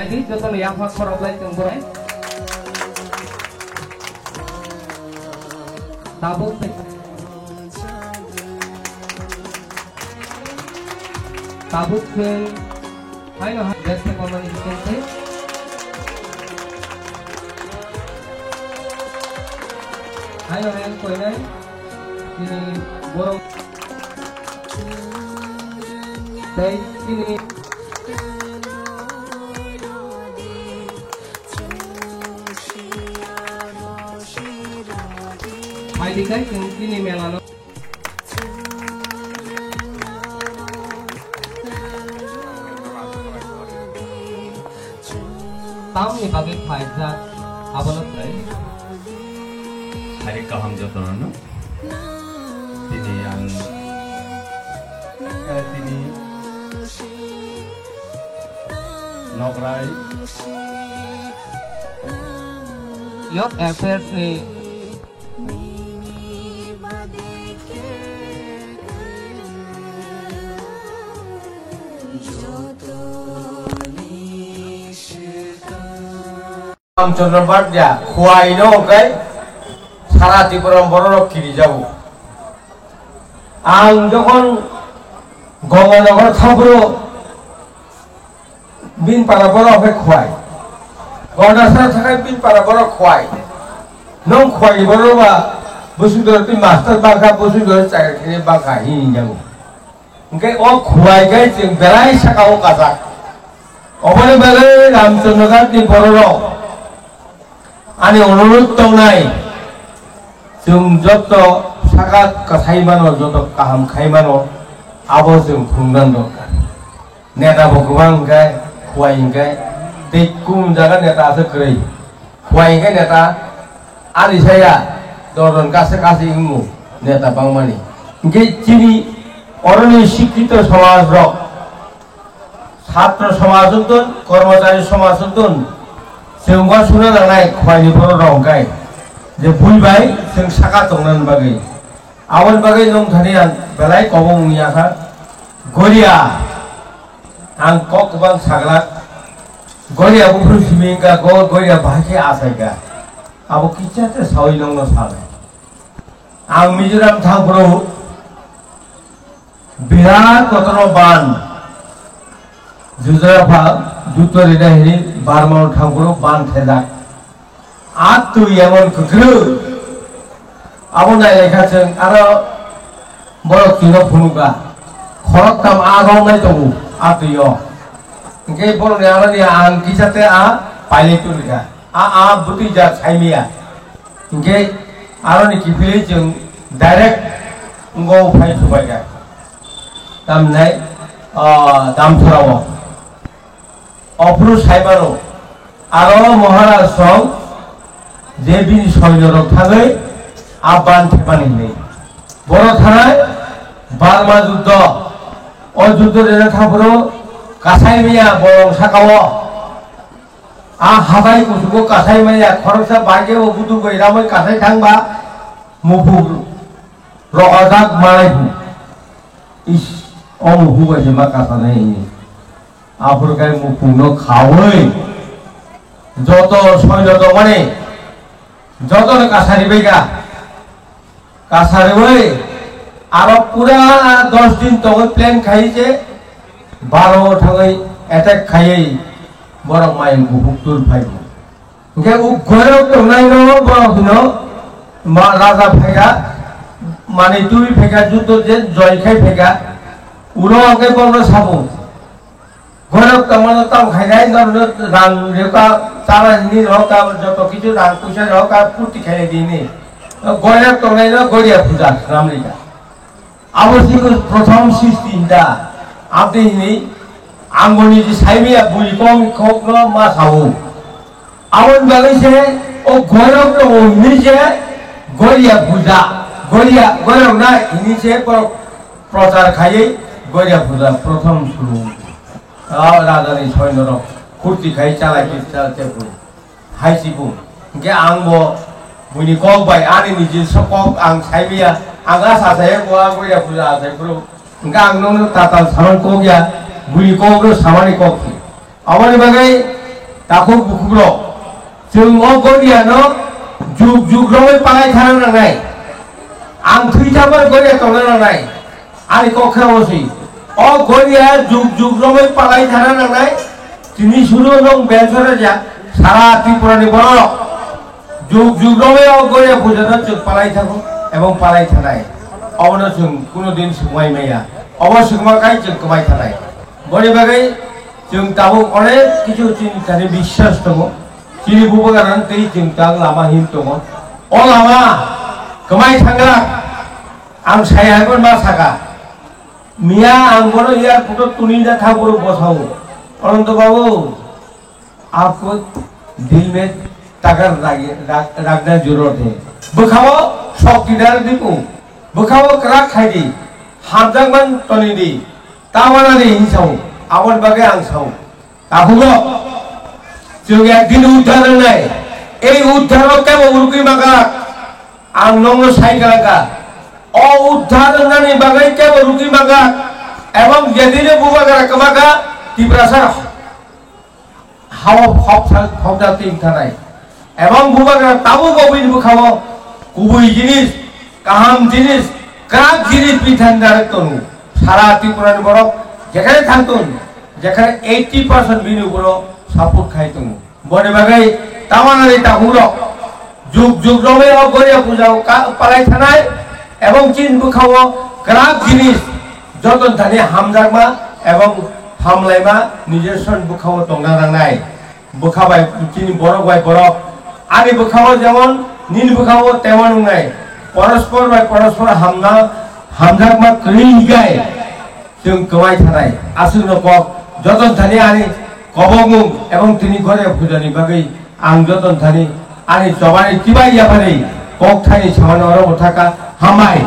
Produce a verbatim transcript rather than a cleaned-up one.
Naidi, jotono yapha khorok lai chwng borok. Tabuk tei, tabuk chwng haino ha best performance chwng tei. Haino rank koinai chini borok tei chini Phaidi khe chwng chini mela no. Tamni bagwi phaijak abono kwrwi. Hari kaham jotono. Tini ang, eh, tini Nokrai Youth Affairs ni Ramchandra Bhatia, Khwai no hwnkhe sara Tripura borok kirijago. Ang jokhon Gonganagar thaphuru, bini para borok hwnkhe Khwai. Gonganagar thangkhe bini para borok Khwai. Nwng Khwai borok ba bwswk dor twi master bangkha, bwswk dor chakri khainai bangkha hinwi jago. Hwnkhe o Khwai khe chwng belai saka o kajak. Oboni bagwi Ramchandra Ghat ni bororok ani onurudh tongnai, chwng joto saka kwthai mano, joto kaham khai mano, abo chwng phunukna dorkar. Neta bo kwbang hwnkhe, Khwai hwnkhe, tei kum jaga neta aswk kwrwi. Khwai hwnkhe neta ani saya, doron kasa kasi wngmo neta bangmani. Hwnkhe chini oroni sikkito somaj rok, satro somaj wngtun, kormochari somaj wngtun, chwng uansukna nangnai Khwaini borok rok hwnkhe je bui bai chwng saka tongna bagwi. Aboni bagwi nwng thani ang belai kobong wngya kha. Goria, ang kok kwbang saglak. Goria buphuru simi wngkha, go-, Goria bahai khe achaikha. Abo kisa khe saui nongno sanai. Ang Mizoram thangphuru birat kotorma ban. Jujra pha, jutto rida hini Burma o thangphuru ban thejak. A twi emon kwkrwi. Abo nai lai kha chwng aro borok twino phunukha. Khoroktham a romnai tongo a twi o. Hwnkhe borokni aroni ang kisa tei a pailai tongkha. A, a bwtwi jak saimaya. Hwnkhe aroni kiphilwi chwng direct wngkha phai thubaikha. Tamhinai, ah, Damsara o. Ophuru saimano, aro Maharaj song je bini soinyorok thangwi a ban thepani hinwi. Borok thanai Burma juddo. O juddo rwna thaphuru kasai miya borok sakao. A habai kuchugo kasai maya khoroksa bagwi o budu bai ramwi kasai thangba muphu rohorjak malai phu. Is, o muphu bai se ma kasanai hinwi. Aphuru khe muphungno khaui joto soino tongmani jotono kasari bai kha. Kasariui aro pura dos din tongwi plan khai je baro o thangwi attack khaiwi borok mayung kuphuk tur phai. Hwnkhe o goirok tongnai no borok hino ma raja phaikha, manwi twi phaikha, juddo je joy khai phaikha, ulo hwnkhe borokno sabo. Goirok tongmano tong khainai, norokno rang rwkha, chara hini rwkha, joto kichu rang puisa rwkha, purti khainai dini. Goirok tongnaino Goria puja swnam rikha. Abo se prothom sristi hinda. Aboni hini, ang bo niji saimaya bui kok kokno ma sao. Aboni bagwi se o goirok tongo hinwi se Goria puja, Goria, goirok na hinwi se borok prochar khaiwi Goria puja prothom suru. O rajani soinorok phurti khai chalai khe chal tebru. Hai si bung. Hwnkhe ang bo buini kok bai ani niji sok kok ang saimaya. Ang a sa saya bo a Goria puja a sai bro. Hwnkhe ang nono tatal samani kok ya, buini kok no samani kok si. Aboni bagwi Takhuk bukhukrok, chwng o Goriano juk juk romwi palai thana nangnai. Ang thwi thangma Goria tongna nangnai. Ani kok khe omo si. O Goria juk juk romwi palai thana nangnai. Tini suru nong bensora ja sara Tripurani borok. Juk juk romwi o Goria pujano chwng palai thango ebong palai thanai. Obono chwng kuno din swkmai maya. Obo swkma kai chwng kwmai thanai. Boni bagwi chwng tabuk onek kichu chini thani biswas tongo. Chini bubagrang tei chwng tang lama him tongo. O lama kwmai thanglak. Ang sai hai ma saka. Miya ang bono airport o tuni da thang boro bosao. Ananto babu, आपको दिल में ताकत रख- रख- रखना जरूरत है। Bwkhao shokti dar dipu, bwkhao kwrak khai di, hamjakman toni di, ta wana di hinsao, aboni bagwi ang sao. Takhukno chwng ekdin uddhar wngnai, ei uddharo kebo urugwi mangak, ang nokno sai kwlangkha. O uddhar wngnani bagwi kebo rugwi mangak, ebong jedino bubagra kwmakha Tiprasa hao hopsa hopsa twi wngthanai. Ebong bubagra tabuk bo bini bwkhao kubui jinis, kaham jinis, kwrak jinis bithani narwk tongo. Sara Tripurani borok jekhane thangtun, jekhane eighty percent bini uguro support khai tongo. Boni bagwi tamanani takhungrok juk juk romwi o Goria puja o ka- palai thanai ebong chini bwkhao kwrak jinis joton thani hamjakma ebong hamlaima nijor son bwkhao tongna nangnai. Bwkha bai chini borok bai borok. Ani bwkhao jemon nini bwkhao temon wngnai. Porospor bai porospor hamna hamjakma kwrwi higai chwng kwmai thanai. Aswkno kok joton thani ani kobokmung ebong tini gore pujani bagwi ang joton thani ani chobani chibai yaphani kok thani samani oro bwthaka hambai.